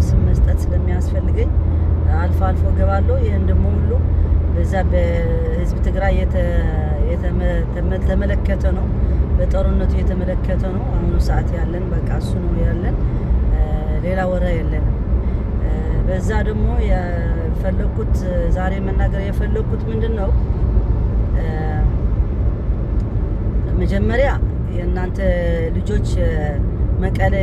መልስም መስጠት ስለሚያስፈልገኝ አልፎ አልፎ ገባለሁ። ይህን ደግሞ ሁሉ በዛ በህዝብ ትግራይ የተመለከተ ነው፣ በጦርነቱ የተመለከተ ነው። አሁኑ ሰዓት ያለን በቃ እሱ ነው ያለን፣ ሌላ ወሬ የለንም። በዛ ደግሞ የፈለኩት ዛሬ መናገር የፈለኩት ምንድን ነው? መጀመሪያ የእናንተ ልጆች መቀሌ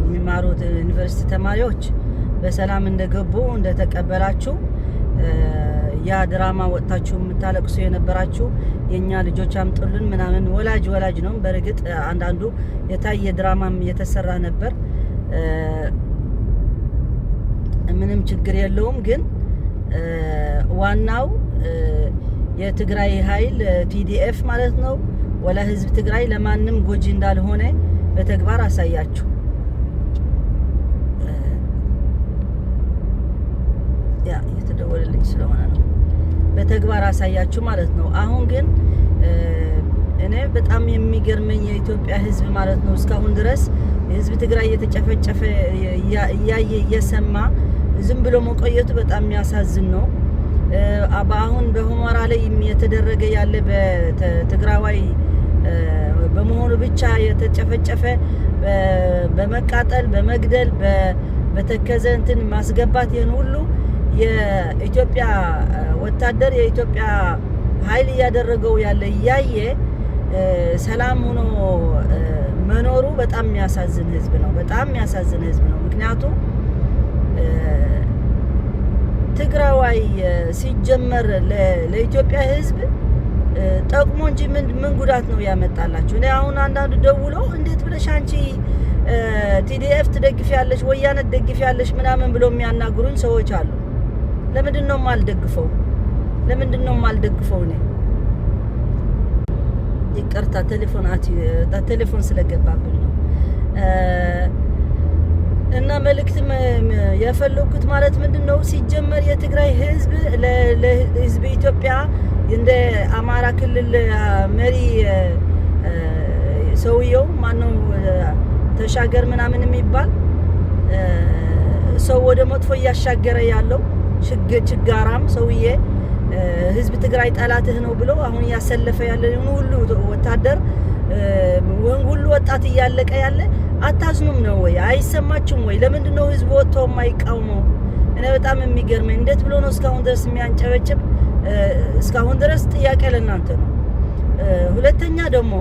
የሚማሩት ዩኒቨርሲቲ ተማሪዎች በሰላም እንደገቡ እንደተቀበላችሁ፣ ያ ድራማ ወጥታችሁ የምታለቅሱ የነበራችሁ የእኛ ልጆች አምጡልን ምናምን፣ ወላጅ ወላጅ ነው። በእርግጥ አንዳንዱ የታየ ድራማም የተሰራ ነበር። ምንም ችግር የለውም። ግን ዋናው የትግራይ ኃይል TDF ማለት ነው ወላ ህዝብ ትግራይ ለማንም ጎጂ እንዳልሆነ በተግባር አሳያችሁ። ያ እየተደወለልኝ ስለሆነ ነው። በተግባር አሳያችሁ ማለት ነው። አሁን ግን እኔ በጣም የሚገርመኝ የኢትዮጵያ ህዝብ ማለት ነው እስካሁን ድረስ የህዝብ ትግራይ እየተጨፈጨፈ እያየ እየሰማ ዝም ብሎ መቆየቱ በጣም የሚያሳዝን ነው። በአሁን በሁመራ ላይ የተደረገ ያለ በትግራዋይ በመሆኑ ብቻ የተጨፈጨፈ በመቃጠል፣ በመግደል፣ በተከዘ እንትን ማስገባት፣ ይህን ሁሉ የኢትዮጵያ ወታደር የኢትዮጵያ ኃይል እያደረገው ያለ እያየ ሰላም ሆኖ መኖሩ በጣም የሚያሳዝን ህዝብ ነው። በጣም የሚያሳዝን ህዝብ ነው። ምክንያቱም ትግራዋይ ሲጀመር ለኢትዮጵያ ህዝብ ጠቅሞ እንጂ ምን ጉዳት ነው ያመጣላችሁ? እኔ አሁን አንዳንዱ ደውሎ እንዴት ብለሽ አንቺ TDF ትደግፊያለሽ፣ ወያነ ትደግፊያለሽ ምናምን ብሎ የሚያናግሩኝ ሰዎች አሉ። ለምንድን ነው የማልደግፈው? ለምንድን ነው የማልደግፈው? እኔ ይቅርታ ቴሌፎን ስለገባብን ነው። እና መልእክት የፈለኩት ማለት ምንድን ነው፣ ሲጀመር የትግራይ ህዝብ ለህዝብ ኢትዮጵያ እንደ አማራ ክልል መሪ ሰውየው ማነው ተሻገር ምናምን የሚባል ሰው ወደ መጥፎ እያሻገረ ያለው ችጋራም ሰውዬ ህዝብ ትግራይ ጠላትህ ነው ብሎ አሁን እያሰለፈ ያለ ሁሉ ወታደር ሁሉ ወጣት እያለቀ ያለ አታዝኑም ነው ወይ? አይሰማችሁም ወይ? ለምንድን ነው ህዝብ ወጥቶ የማይቃውመው? እኔ በጣም የሚገርመኝ እንዴት ብሎ ነው እስካሁን ድረስ የሚያንጨበጭብ? እስካሁን ድረስ ጥያቄ ለእናንተ ነው። ሁለተኛ ደግሞ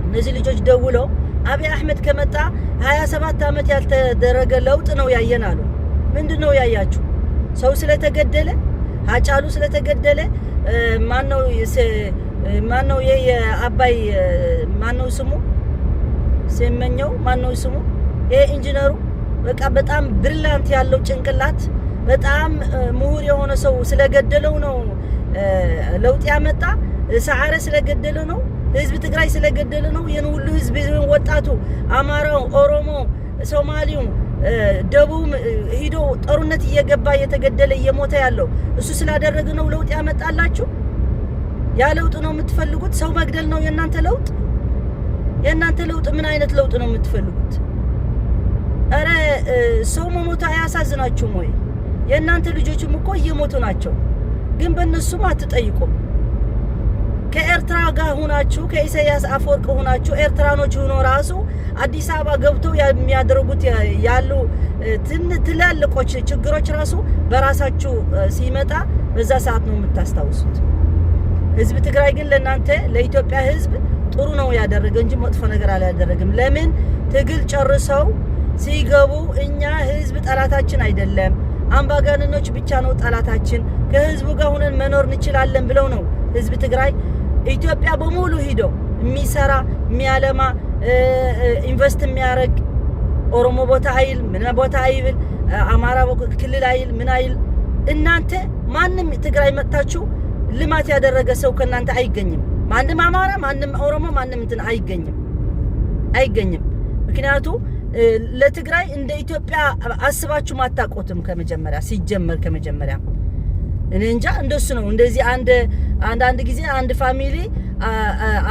እነዚህ ልጆች ደውለው አብይ አህመድ ከመጣ 27 ዓመት ያልተደረገ ለውጥ ነው ያየን አሉ። ምንድን ነው ያያችሁ? ሰው ስለተገደለ፣ ሀጫሉ ስለተገደለ፣ ማነው ማነው ይሄ የአባይ ማነው ስሙ ሲመኘው ማነው ስሙ ይሄ ኢንጂነሩ በቃ በጣም brilliant ያለው ጭንቅላት በጣም ምሁር የሆነ ሰው ስለገደለው ነው ለውጥ ያመጣ? ሰዓረ ስለገደለ ነው? ህዝብ ትግራይ ስለገደለ ነው? ይህን ሁሉ ህዝብ ወጣቱ፣ አማራው፣ ኦሮሞ፣ ሶማሊው፣ ደቡብ ሂዶ ጦርነት እየገባ እየተገደለ እየሞተ ያለው እሱ ስላደረገ ነው ለውጥ ያመጣላችሁ? ያ ለውጥ ነው የምትፈልጉት? ሰው መግደል ነው የእናንተ ለውጥ? የእናንተ ለውጥ ምን አይነት ለውጥ ነው የምትፈልጉት? እረ ሰው መሞቱ አያሳዝናችሁም ወይ? የእናንተ ልጆችም እኮ እየሞቱ ናቸው፣ ግን በእነሱም አትጠይቁም። ከኤርትራ ጋር ሁናችሁ፣ ከኢሳያስ አፈወርቅ ሁናችሁ፣ ኤርትራኖች ሆኖ ራሱ አዲስ አበባ ገብተው የሚያደርጉት ያሉ ትላልቆች ችግሮች ራሱ በራሳችሁ ሲመጣ በዛ ሰዓት ነው የምታስታውሱት። ህዝብ ትግራይ ግን ለእናንተ ለኢትዮጵያ ህዝብ ጥሩ ነው ያደረገ እንጂ መጥፎ ነገር አላደረግም። ለምን ትግል ጨርሰው ሲገቡ እኛ ህዝብ ጠላታችን አይደለም፣ አምባገነኖች ብቻ ነው ጠላታችን፣ ከህዝቡ ጋር ሁነን መኖር እንችላለን ብለው ነው ህዝብ ትግራይ ኢትዮጵያ በሙሉ ሂዶ የሚሰራ፣ የሚያለማ፣ invest የሚያደርግ፣ ኦሮሞ ቦታ አይል፣ ምን ቦታ አይብል፣ አማራ ክልል አይል፣ ምን አይል። እናንተ ማንም ትግራይ መጥታችሁ ልማት ያደረገ ሰው ከእናንተ አይገኝም። ማንም አማራ፣ ማንም ኦሮሞ፣ ማንም እንትን አይገኝም አይገኝም። ምክንያቱ ለትግራይ እንደ ኢትዮጵያ አስባችሁ አታውቁትም። ከመጀመሪያ ሲጀመር ከመጀመሪያ እኔ እንጃ እንደሱ ነው። እንደዚህ አንድ አንዳንድ ጊዜ አንድ family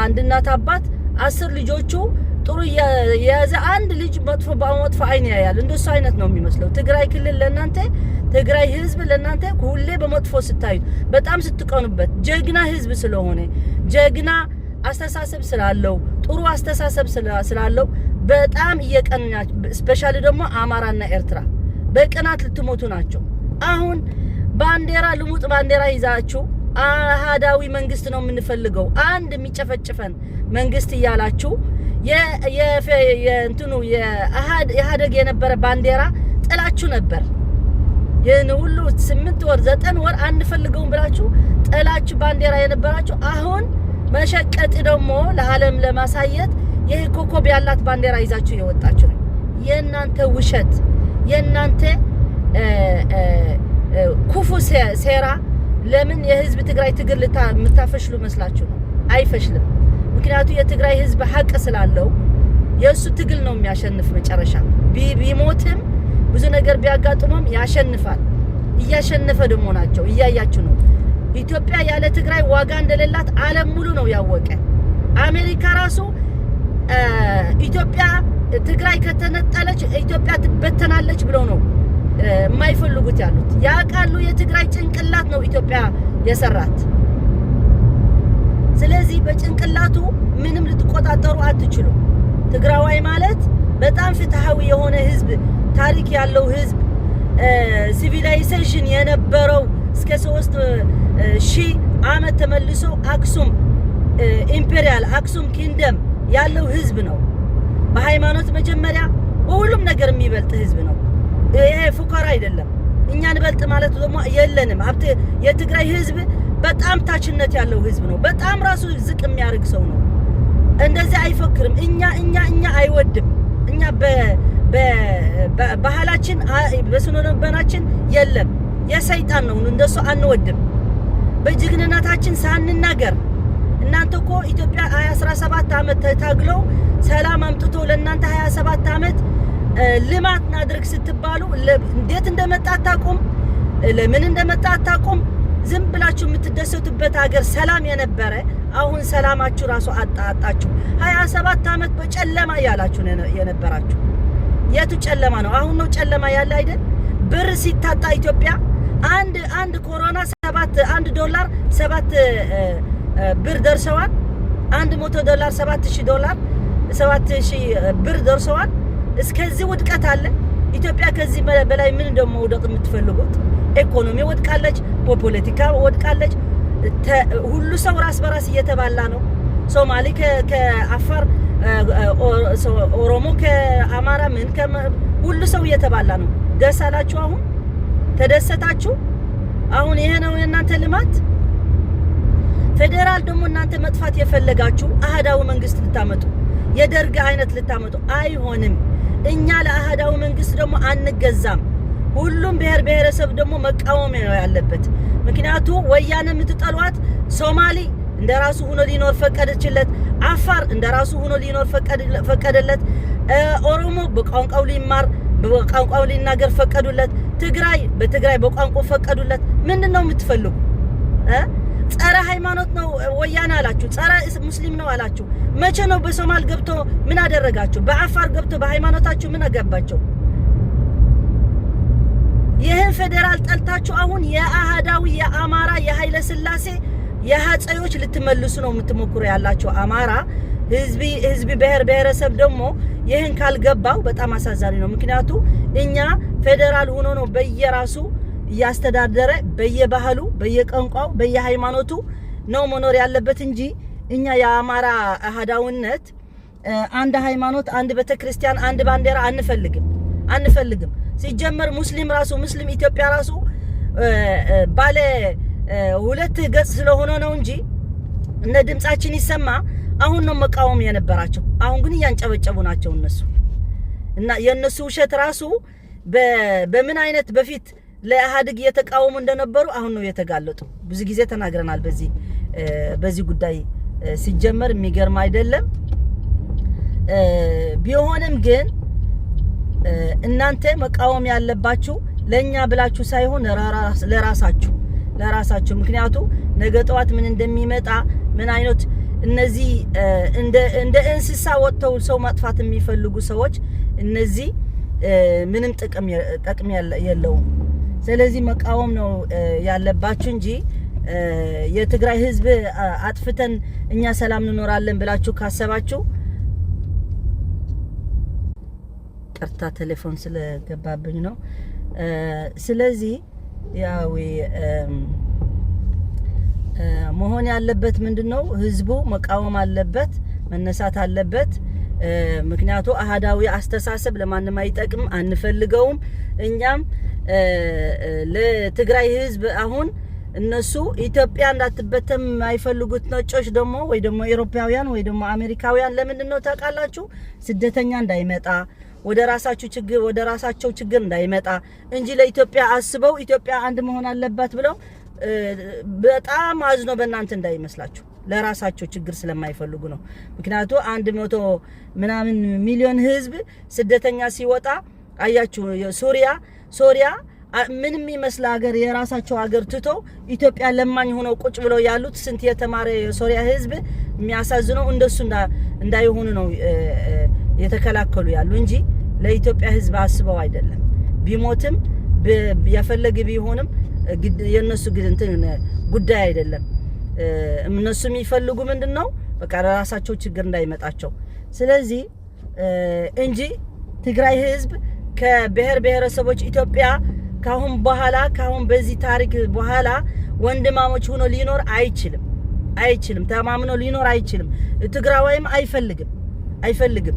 አንድ እናት አባት 10 ልጆቹ ጥሩ የያዘ አንድ ልጅ መጥፎ በመጥፎ አይን ያያል። እንደሱ አይነት ነው የሚመስለው። ትግራይ ክልል ለእናንተ፣ ትግራይ ህዝብ ለእናንተ ሁሌ በመጥፎ ስታዩት፣ በጣም ስትቀኑበት፣ ጀግና ህዝብ ስለሆነ፣ ጀግና አስተሳሰብ ስላለው፣ ጥሩ አስተሳሰብ ስላለው በጣም እየቀናችሁ፣ especially ደግሞ አማራና ኤርትራ በቅናት ልትሞቱ ናቸው። አሁን ባንዲራ፣ ልሙጥ ባንዲራ ይዛችሁ አሃዳዊ መንግስት ነው የምንፈልገው፣ አንድ የሚጨፈጭፈን መንግስት እያላችሁ የእንትኑ የኢህአዴግ የነበረ ባንዲራ ጥላችሁ ነበር። ይህን ሁሉ 8 ወር 9 ወር አንፈልገውም ብላችሁ ጥላችሁ ባንዲራ የነበራችሁ፣ አሁን መሸቀጥ ደግሞ ለዓለም ለማሳየት ይህ ኮከብ ያላት ባንዲራ ይዛችሁ የወጣችሁ ነው። የእናንተ ውሸት፣ የእናንተ ክፉ ሴራ ለምን የህዝብ ትግራይ ትግል የምታፈሽሉ መስላችሁ ነው? አይፈሽልም። ምክንያቱ የትግራይ ህዝብ ሀቅ ስላለው የእሱ ትግል ነው የሚያሸንፍ። መጨረሻ ቢሞትም ብዙ ነገር ቢያጋጥመም ያሸንፋል። እያሸነፈ ደግሞ ናቸው፣ እያያችሁ ነው። ኢትዮጵያ ያለ ትግራይ ዋጋ እንደሌላት ዓለም ሙሉ ነው ያወቀ። አሜሪካ ራሱ ኢትዮጵያ ትግራይ ከተነጠለች ኢትዮጵያ ትበተናለች ብለው ነው የማይፈልጉት ያሉት። ያውቃሉ። የትግራይ ጭንቅላት ነው ኢትዮጵያ የሰራት። ስለዚህ በጭንቅላቱ ምንም ልትቆጣጠሩ አትችሉም። ትግራዋይ ማለት በጣም ፍትሃዊ የሆነ ህዝብ፣ ታሪክ ያለው ህዝብ፣ civilization የነበረው፣ እስከ 3000 ዓመት ተመልሶ አክሱም imperial አክሱም kingdom ያለው ህዝብ ነው። በሃይማኖት መጀመሪያ በሁሉም ነገር የሚበልጥ ህዝብ ነው። ይሄ ፉከራ አይደለም። እኛ እንበልጥ ማለት ደግሞ የለንም። ሀብት የትግራይ ህዝብ በጣም ታችነት ያለው ህዝብ ነው። በጣም ራሱ ዝቅ የሚያደርግ ሰው ነው። እንደዚህ አይፎክርም። እኛ እኛ እኛ አይወድም። እኛ በባህላችን በስነ ልቦናችን የለም። የሰይጣን ነው። እንደሱ አንወድም። በጀግንነታችን ሳንናገር እናንተ እኮ ኢትዮጵያ 17 ዓመት ተታግለው ሰላም አምጥቶ ለእናንተ 27 ዓመት ልማት ናድርግ ስትባሉ እንዴት እንደመጣ አታውቁም። ለምን እንደመጣ አታውቁም። ዝም ብላችሁ የምትደሰቱበት ሀገር ሰላም የነበረ አሁን ሰላማችሁ ራሱ አጣችሁ። 27 ዓመት በጨለማ እያላችሁ የነበራችሁ የቱ ጨለማ ነው? አሁን ነው ጨለማ ያለ አይደል? ብር ሲታጣ ኢትዮጵያ አንድ አንድ ኮሮና 7፣ 1 ዶላር 7 ብር ደርሰዋል። 100 ዶላር 7000 ዶላር፣ 7000 ብር ደርሰዋል። እስከዚህ ውድቀት አለ ኢትዮጵያ። ከዚህ በላይ ምን ደግሞ ውደቅ የምትፈልጉት? ኢኮኖሚ ወድቃለች፣ በፖለቲካ ወድቃለች። ሁሉ ሰው ራስ በራስ እየተባላ ነው። ሶማሌ ከአፋር፣ ኦሮሞ ከአማራ፣ ምን ሁሉ ሰው እየተባላ ነው። ደስ አላችሁ? አሁን ተደሰታችሁ? አሁን ይሄ ነው የእናንተ ልማት? ፌዴራል ደግሞ እናንተ መጥፋት የፈለጋችሁ አህዳዊ መንግስት ልታመጡ፣ የደርግ አይነት ልታመጡ አይሆንም። እኛ ለአህዳዊ መንግስት ደግሞ አንገዛም። ሁሉም ብሔር ብሔረሰብ ደግሞ መቃወም ነው ያለበት። ምክንያቱ ወያኔ የምትጠሏት ሶማሊ እንደ ራሱ ሆኖ ሊኖር ፈቀደችለት፣ አፋር እንደ ራሱ ሆኖ ሊኖር ፈቀደለት፣ ኦሮሞ በቋንቋው ሊማር በቋንቋው ሊናገር ፈቀዱለት፣ ትግራይ በትግራይ በቋንቋው ፈቀዱለት። ምንድን ነው የምትፈልጉ? ጸረ ሃይማኖት ነው ወያኔ አላችሁ፣ ጸረ ሙስሊም ነው አላችሁ። መቼ ነው በሶማል ገብቶ ምን አደረጋችሁ? በአፋር ገብቶ በሃይማኖታችሁ ምን አገባቸው? ይህን ፌዴራል ጠልታችሁ አሁን የአህዳዊ የአማራ የኃይለ ስላሴ የአፄዎች ልትመልሱ ነው የምትሞክሩ ያላችሁ። አማራ ህዝብ ህዝብ ብሔር ብሔረሰብ ደግሞ ይህን ካልገባው በጣም አሳዛኝ ነው። ምክንያቱ እኛ ፌዴራል ሆኖ ነው በየራሱ እያስተዳደረ በየባህሉ፣ በየቋንቋው፣ በየሃይማኖቱ ነው መኖር ያለበት እንጂ እኛ የአማራ አህዳዊነት፣ አንድ ሃይማኖት፣ አንድ ቤተክርስቲያን፣ አንድ ባንዲራ አንፈልግም አንፈልግም። ሲጀመር ሙስሊም ራሱ ሙስሊም ኢትዮጵያ ራሱ ባለ ሁለት ገጽ ስለሆነ ነው እንጂ እነ ድምጻችን ይሰማ አሁን ነው መቃወም የነበራቸው። አሁን ግን እያንጨበጨቡ ናቸው እነሱ። እና የእነሱ ውሸት ራሱ በምን አይነት በፊት ለኢህአዴግ እየተቃወሙ እንደነበሩ አሁን ነው የተጋለጡ። ብዙ ጊዜ ተናግረናል በዚህ ጉዳይ። ሲጀመር የሚገርም አይደለም። ቢሆንም ግን እናንተ መቃወም ያለባችሁ ለኛ ብላችሁ ሳይሆን ለራሳችሁ ለራሳችሁ። ምክንያቱ ነገ ጠዋት ምን እንደሚመጣ ምን አይነት እነዚህ እንደ እንስሳ ወጥተው ሰው ማጥፋት የሚፈልጉ ሰዎች እነዚህ ምንም ጥቅም የለውም። ስለዚህ መቃወም ነው ያለባችሁ እንጂ የትግራይ ህዝብ አጥፍተን እኛ ሰላም እንኖራለን ብላችሁ ካሰባችሁ፣ ይቅርታ ቴሌፎን ስለገባብኝ ነው። ስለዚህ ያው መሆን ያለበት ምንድን ነው? ህዝቡ መቃወም አለበት፣ መነሳት አለበት። ምክንያቱ አህዳዊ አስተሳሰብ ለማንም አይጠቅም፣ አንፈልገውም። እኛም ለትግራይ ህዝብ አሁን እነሱ ኢትዮጵያ እንዳትበተም የማይፈልጉት ነጮች ደግሞ ወይ ደግሞ ኤሮፓውያን ወይ ደግሞ አሜሪካውያን ለምንድን ነው ታውቃላችሁ? ስደተኛ እንዳይመጣ፣ ወደ ራሳችሁ ችግር፣ ወደ ራሳቸው ችግር እንዳይመጣ እንጂ ለኢትዮጵያ አስበው ኢትዮጵያ አንድ መሆን አለባት ብለው በጣም አዝኖ በእናንተ እንዳይመስላችሁ፣ ለራሳቸው ችግር ስለማይፈልጉ ነው። ምክንያቱ 100 ምናምን ሚሊዮን ህዝብ ስደተኛ ሲወጣ አያችሁ። ሶሪያ ምንም የሚመስል ሀገር፣ የራሳቸው ሀገር ትቶ ኢትዮጵያ ለማኝ ሆነው ቁጭ ብለው ያሉት ስንት የተማረ የሶሪያ ህዝብ፣ የሚያሳዝነው እንደሱ እንዳይሆኑ ነው የተከላከሉ ያሉ እንጂ ለኢትዮጵያ ህዝብ አስበው አይደለም። ቢሞትም የፈለገ ቢሆንም የእነሱ እንትን ጉዳይ አይደለም። እነሱ የሚፈልጉ ምንድን ነው? በቃ ለራሳቸው ችግር እንዳይመጣቸው። ስለዚህ እንጂ ትግራይ ህዝብ ከብሔር ብሔረሰቦች ኢትዮጵያ ካሁን በኋላ፣ ካሁን በዚህ ታሪክ በኋላ ወንድማሞች ሆኖ ሊኖር አይችልም፣ አይችልም። ተማምኖ ሊኖር አይችልም። ትግራዋይም አይፈልግም፣ አይፈልግም።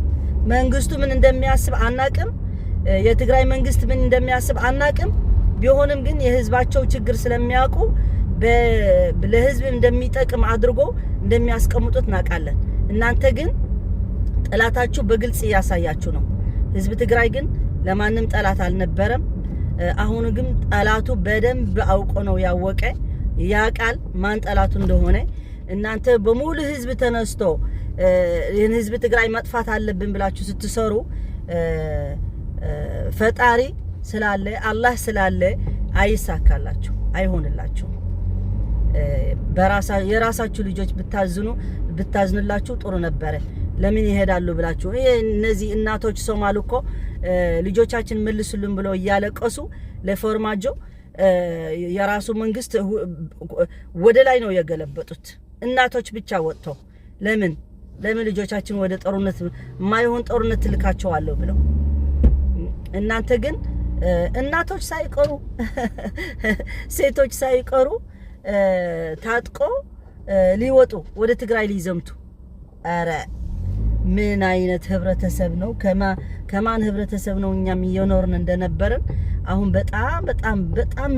መንግስቱ ምን እንደሚያስብ አናቅም። የትግራይ መንግስት ምን እንደሚያስብ አናቅም። ቢሆንም ግን የህዝባቸው ችግር ስለሚያውቁ ለህዝብ እንደሚጠቅም አድርጎ እንደሚያስቀምጡት እናውቃለን። እናንተ ግን ጠላታችሁ በግልጽ እያሳያችሁ ነው። ህዝብ ትግራይ ግን ለማንም ጠላት አልነበረም። አሁን ግን ጠላቱ በደንብ አውቆ ነው ያወቀ፣ ያቃል ማን ጠላቱ እንደሆነ። እናንተ በሙሉ ህዝብ ተነስቶ ይህን ህዝብ ትግራይ መጥፋት አለብን ብላችሁ ስትሰሩ ፈጣሪ ስላለ፣ አላህ ስላለ አይሳካላችሁ፣ አይሆንላችሁም። በራሳ የራሳችሁ ልጆች ብታዝኑላችሁ ጥሩ ነበረ። ለምን ይሄዳሉ ብላችሁ እነዚህ እናቶች ሶማል እኮ ልጆቻችን መልሱልን ብለው እያለቀሱ ለፎርማጆ የራሱ መንግስት ወደ ላይ ነው የገለበጡት። እናቶች ብቻ ወጥቶ ለምን ልጆቻችን ወደ ጦርነት፣ የማይሆን ጦርነት ትልካቸዋለሁ ብለው፣ እናንተ ግን እናቶች ሳይቀሩ፣ ሴቶች ሳይቀሩ ታጥቆ ሊወጡ ወደ ትግራይ ሊዘምቱ፣ ኧረ ምን አይነት ህብረተሰብ ነው? ከማን ህብረተሰብ ነው እኛም እየኖርን እንደነበርን? አሁን በጣም በጣም በጣም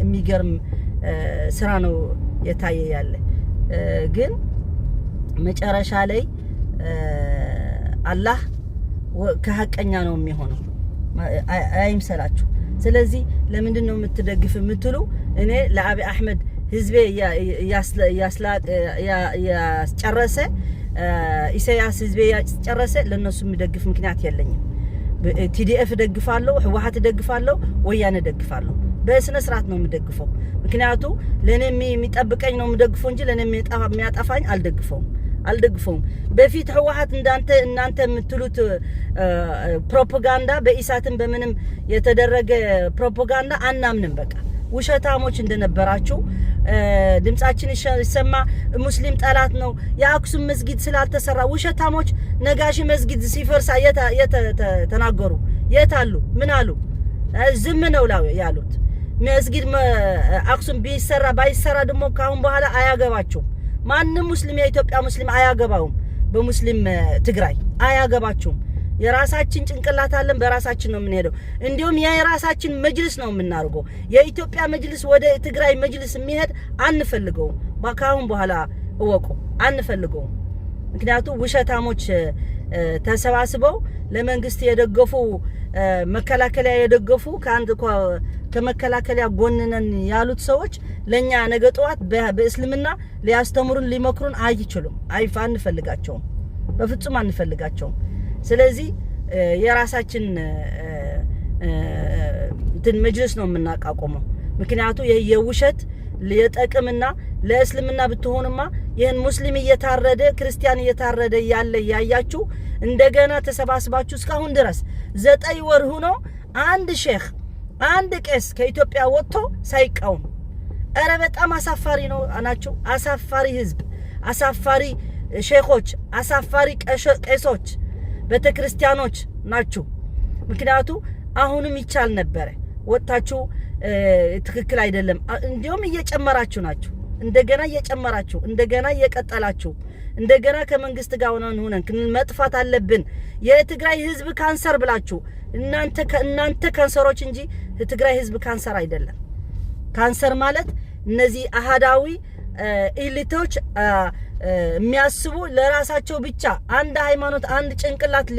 የሚገርም ስራ ነው የታየ ያለ። ግን መጨረሻ ላይ አላህ ከሀቀኛ ነው የሚሆነው፣ አይምሰላችሁ። ስለዚህ ለምንድን ነው የምትደግፍ የምትሉ፣ እኔ ለአብይ አሕመድ ህዝቤ ያስጨረሰ፣ ኢሳያስ ህዝቤ ያስጨረሰ፣ ለእነሱ የሚደግፍ ምክንያት የለኝም። TDF እደግፋለሁ፣ ህወሓት እደግፋለሁ፣ ወያኔ እደግፋለሁ። በስነ ስርዓት ነው የምደግፈው። ምክንያቱ ለእኔ የሚጠብቀኝ ነው የምደግፈው እንጂ ለእኔ የሚያጠፋኝ አልደግፈውም፣ አልደግፈውም። በፊት ህወሓት እንዳንተ እናንተ የምትሉት ፕሮፓጋንዳ፣ በኢሳትም በምንም የተደረገ ፕሮፓጋንዳ አናምንም። በቃ ውሸታሞች እንደነበራችሁ፣ ድምጻችን ይሰማ፣ ሙስሊም ጠላት ነው፣ የአክሱም መስጊድ ስላልተሰራ ውሸታሞች። ነጋሺ መስጊድ ሲፈርሳ የት ተናገሩ? የት አሉ? ምን አሉ? ዝም ነው ያሉት። መስጊድ አክሱም ቢሰራ ባይሰራ ደግሞ ካሁን በኋላ አያገባችሁም። ማንም ሙስሊም፣ የኢትዮጵያ ሙስሊም አያገባውም። በሙስሊም ትግራይ አያገባችሁም። የራሳችን ጭንቅላት አለን። በራሳችን ነው የምንሄደው። እንዲሁም የራሳችን መጅልስ ነው የምናደርገው። የኢትዮጵያ መጅልስ ወደ ትግራይ መጅልስ የሚሄድ አንፈልገውም። ካሁን በኋላ እወቁ፣ አንፈልገውም። ምክንያቱም ውሸታሞች ተሰባስበው ለመንግስት የደገፉ፣ መከላከያ የደገፉ፣ ከአንድ ከመከላከያ ጎን ነን ያሉት ሰዎች ለኛ ነገ ጠዋት በእስልምና ሊያስተምሩን ሊመክሩን አይችሉም። አንፈልጋቸውም፣ በፍጹም አንፈልጋቸውም። ስለዚህ የራሳችን እንትን መጅልስ ነው የምናቋቁመው። ምክንያቱ ይህ የውሸት የጠቅምና ለእስልምና ብትሆንማ ይህን ሙስሊም እየታረደ፣ ክርስቲያን እየታረደ ያለ እያያችሁ እንደገና ተሰባስባችሁ እስካሁን ድረስ 9 ወር ሆኖ አንድ ሼክ፣ አንድ ቄስ ከኢትዮጵያ ወጥቶ ሳይቃወም፣ እረ በጣም አሳፋሪ ነው ናቸው። አሳፋሪ ህዝብ፣ አሳፋሪ ሼኾች፣ አሳፋሪ ቄሶች፣ ቤተ ክርስቲያኖች ናችሁ። ምክንያቱ አሁንም ይቻል ነበረ ወጥታችሁ ትክክል አይደለም። እንዲሁም እየጨመራችሁ ናችሁ። እንደገና እየጨመራችሁ፣ እንደገና እየቀጠላችሁ፣ እንደገና ከመንግስት ጋር ሆነን ሆነን መጥፋት አለብን፣ የትግራይ ህዝብ ካንሰር ብላችሁ፣ እናንተ ካንሰሮች እንጂ የትግራይ ህዝብ ካንሰር አይደለም። ካንሰር ማለት እነዚህ አሃዳዊ elite ኦች የሚያስቡ፣ ለራሳቸው ብቻ አንድ ሃይማኖት፣ አንድ ጭንቅላት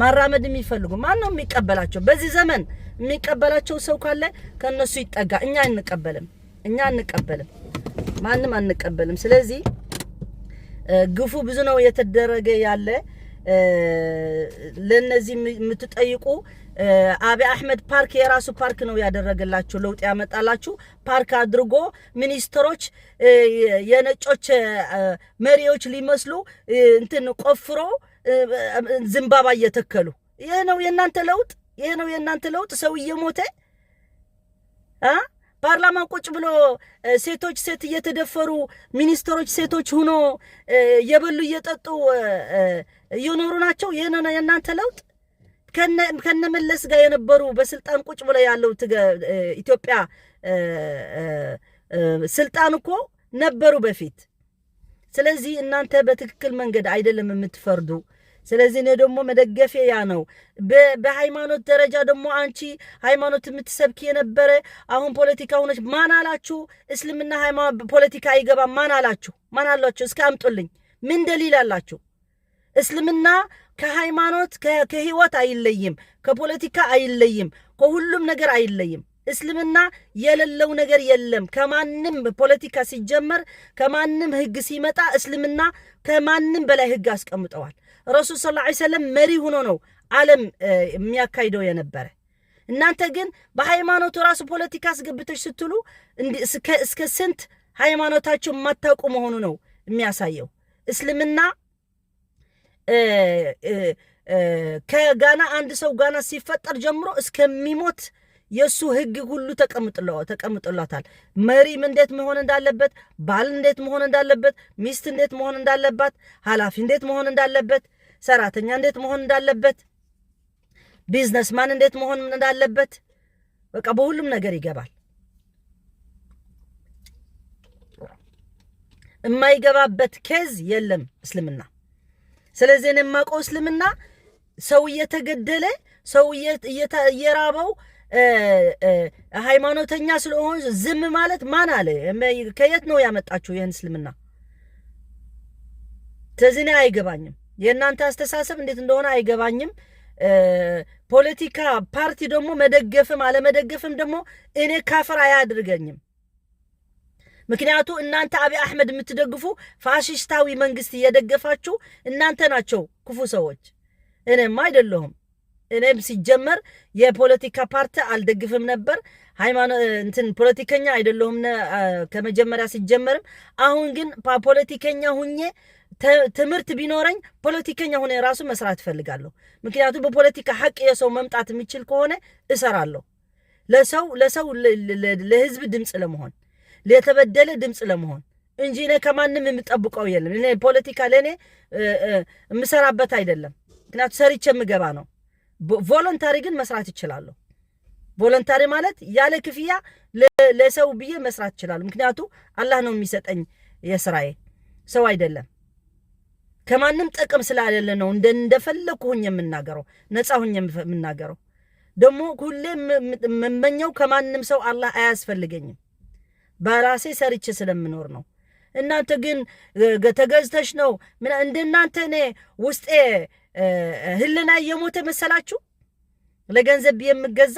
ማራመድ የሚፈልጉ። ማን ነው የሚቀበላቸው? በዚህ ዘመን የሚቀበላቸው ሰው ካለ ከነሱ ይጠጋ። እኛ አንቀበልም። እኛ አንቀበልም። ማንም አንቀበልም። ስለዚህ ግፉ ብዙ ነው የተደረገ ያለ። ለነዚህ የምትጠይቁ አብይ አሕመድ ፓርክ፣ የራሱ ፓርክ ነው ያደረገላችሁ፣ ለውጥ ያመጣላችሁ ፓርክ አድርጎ ሚኒስትሮች የነጮች መሪዎች ሊመስሉ እንትን ቆፍሮ ዘንባባ እየተከሉ፣ ይህ ነው የእናንተ ለውጥ። ይህ ነው የእናንተ ለውጥ። ሰው እየሞተ አ ፓርላማ ቁጭ ብሎ ሴቶች ሴት እየተደፈሩ፣ ሚኒስትሮች ሴቶች ሁኖ እየበሉ እየጠጡ እየኖሩ ናቸው። ይህ ነው የእናንተ ለውጥ። ከነመለስ ጋር የነበሩ በስልጣን ቁጭ ብሎ ያለው ኢትዮጵያ ስልጣን እኮ ነበሩ በፊት። ስለዚህ እናንተ በትክክል መንገድ አይደለም የምትፈርዱ። ስለዚህ እኔ ደግሞ መደገፌ ያ ነው። በሃይማኖት ደረጃ ደግሞ አንቺ ሃይማኖት የምትሰብኪ የነበረ አሁን ፖለቲካ ሆነች። ማን አላችሁ? እስልምና ሃይማኖት ፖለቲካ አይገባም። ማን አላችሁ? ማን አላችሁ? እስኪ አምጡልኝ። ምን ደሊል አላችሁ? እስልምና ከሃይማኖት ከህይወት አይለይም፣ ከፖለቲካ አይለይም፣ ከሁሉም ነገር አይለይም። እስልምና የሌለው ነገር የለም። ከማንም ፖለቲካ ሲጀመር፣ ከማንም ህግ ሲመጣ እስልምና ከማንም በላይ ህግ አስቀምጠዋል። ረሱል صلى الله عليه وسلم መሪ ሆኖ ነው ዓለም የሚያካሂደው የነበረ። እናንተ ግን በሃይማኖቱ ራሱ ፖለቲካ አስገብተች ስትሉ እስከ ስንት ሃይማኖታቸው የማታውቁ መሆኑ ነው የሚያሳየው። እስልምና ከጋና አንድ ሰው ጋና ሲፈጠር ጀምሮ እስከሚሞት የእሱ ህግ ሁሉ ተቀምጦላታል። መሪም እንዴት መሆን እንዳለበት፣ ባል እንዴት መሆን እንዳለበት፣ ሚስት እንዴት መሆን እንዳለባት፣ ኃላፊ እንዴት መሆን እንዳለበት፣ ሰራተኛ እንዴት መሆን እንዳለበት፣ businessman እንዴት መሆን እንዳለበት፣ በቃ በሁሉም ነገር ይገባል። የማይገባበት case የለም እስልምና። ስለዚህ እኔ የማውቀው እስልምና ሰው እየተገደለ፣ ሰው እየራበው ሃይማኖተኛ ስለሆን ዝም ማለት ማን አለ? ከየት ነው ያመጣችሁ ይህን እስልምና? ስለዚህ እኔ አይገባኝም። የእናንተ አስተሳሰብ እንዴት እንደሆነ አይገባኝም። ፖለቲካ ፓርቲ ደግሞ መደገፍም አለመደገፍም ደግሞ እኔ ካፍር አያድርገኝም። ምክንያቱ እናንተ አብይ አሕመድ የምትደግፉ፣ ፋሽስታዊ መንግስት እየደገፋችሁ እናንተ ናቸው ክፉ ሰዎች፣ እኔም አይደለሁም። እኔም ሲጀመር የፖለቲካ ፓርቲ አልደግፍም ነበር። ሃይማኖት እንትን ፖለቲከኛ አይደለሁም ከመጀመሪያ ሲጀመርም። አሁን ግን ፖለቲከኛ ሁኜ፣ ትምህርት ቢኖረኝ ፖለቲከኛ ሁኜ ራሱ መስራት እፈልጋለሁ። ምክንያቱም በፖለቲካ ሀቅ የሰው መምጣት የሚችል ከሆነ እሰራለሁ። ለሰው ለህዝብ ድምፅ ለመሆን፣ ለተበደለ ድምፅ ለመሆን እንጂ እኔ ከማንም የምጠብቀው የለም። እኔ ፖለቲካ ለእኔ የምሰራበት አይደለም። ምክንያቱ ሰርቼ የምገባ ነው። Voluntary ግን መስራት እችላለሁ። Voluntary ማለት ያለ ክፍያ ለሰው ብዬ መስራት እችላለሁ። ምክንያቱ አላህ ነው የሚሰጠኝ የስራዬ፣ ሰው አይደለም። ከማንም ጥቅም ስላሌለ ነው እንደፈለግኩ ሁኜ የምናገረው፣ ነፃ ሁኜ የምናገረው። ደግሞ ሁሌ የምመኘው ከማንም ሰው አላህ አያስፈልገኝም። በራሴ ሰርቼ ስለምኖር ነው። እናንተ ግን ተገዝተሽ ነው። እንደናንተ እኔ ውስጤ ህልና እየሞተ መሰላችሁ ለገንዘብ የምገዛ?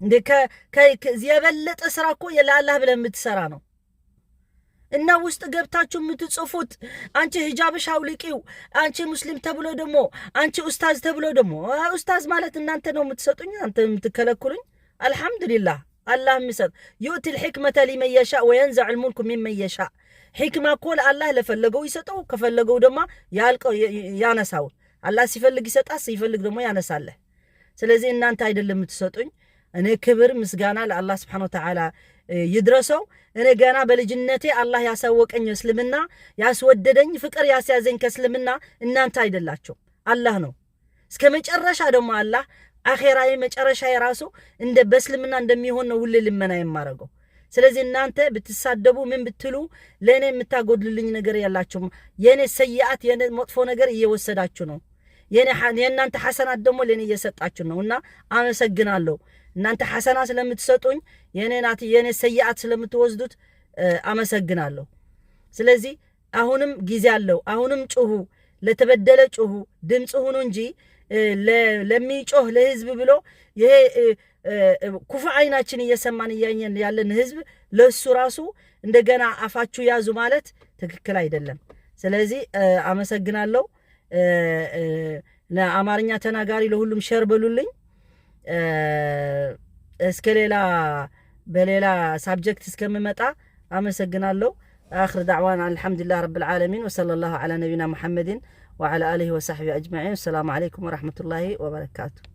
እንዴ የበለጠ ስራ እኮ ለአላህ ብለህ የምትሰራ ነው። እና ውስጥ ገብታችሁ የምትጽፉት አንቺ ሂጃብሽ አውልቂው፣ አንቺ ሙስሊም ተብሎ ደግሞ፣ አንቺ ኡስታዝ ተብሎ ደግሞ፣ ኡስታዝ ማለት እናንተ ነው የምትሰጡኝ፣ እናንተ የምትከለክሉኝ። አልሐምዱሊላህ። አላህ የሚሰጥ يؤتي الحكمة لمن يشاء وينزع الملك ممن يشاء። ሒክማ እኮ ለአላህ ለፈለገው ይሰጠው፣ ከፈለገው ደግሞ ያልቀው ያነሳው። አላህ ሲፈልግ ይሰጣል፣ ሲፈልግ ደግሞ ያነሳለህ። ስለዚህ እናንተ አይደለም የምትሰጡኝ። እኔ ክብር ምስጋና ለአላህ سبحانه وتعالى ይድረሰው። እኔ ገና በልጅነቴ አላህ ያሳወቀኝ እስልምና፣ ያስወደደኝ፣ ፍቅር ያስያዘኝ ከእስልምና እናንተ አይደላቸው፣ አላህ ነው። እስከ መጨረሻ ደግሞ አላህ አኼራዊ መጨረሻ የራሱ እንደ በእስልምና እንደሚሆን ነው ሁሌ ልመና የማረገው። ስለዚህ እናንተ ብትሳደቡ ምን ብትሉ ለእኔ የምታጎድልልኝ ነገር ያላችሁም፣ የእኔ ሰይአት የኔ መጥፎ ነገር እየወሰዳችሁ ነው። የእናንተ ሐሰናት ደግሞ ለእኔ እየሰጣችሁ ነው እና አመሰግናለሁ። እናንተ ሐሰና ስለምትሰጡኝ፣ የኔ ናት የኔ ሰይአት ስለምትወስዱት አመሰግናለሁ። ስለዚህ አሁንም ጊዜ አለው። አሁንም ጩሁ፣ ለተበደለ ጩሁ፣ ድምፅ ሁኑ እንጂ ለሚጮህ ለህዝብ ብሎ ይሄ ኩፉ አይናችን እየሰማን እያየን ያለን ህዝብ ለሱ ራሱ እንደገና አፋችሁ ያዙ ማለት ትክክል አይደለም። ስለዚህ አመሰግናለሁ። ለአማርኛ ተናጋሪ ለሁሉም share በሉልኝ። እስከ ሌላ በሌላ subject እስከምመጣ አመሰግናለሁ። آخر دعوانا الحمد لله رب العالمين وصلى الله على نبينا محمد وعلى آله وصحبه أجمعين። السلام عليكم ورحمة الله وبركاته።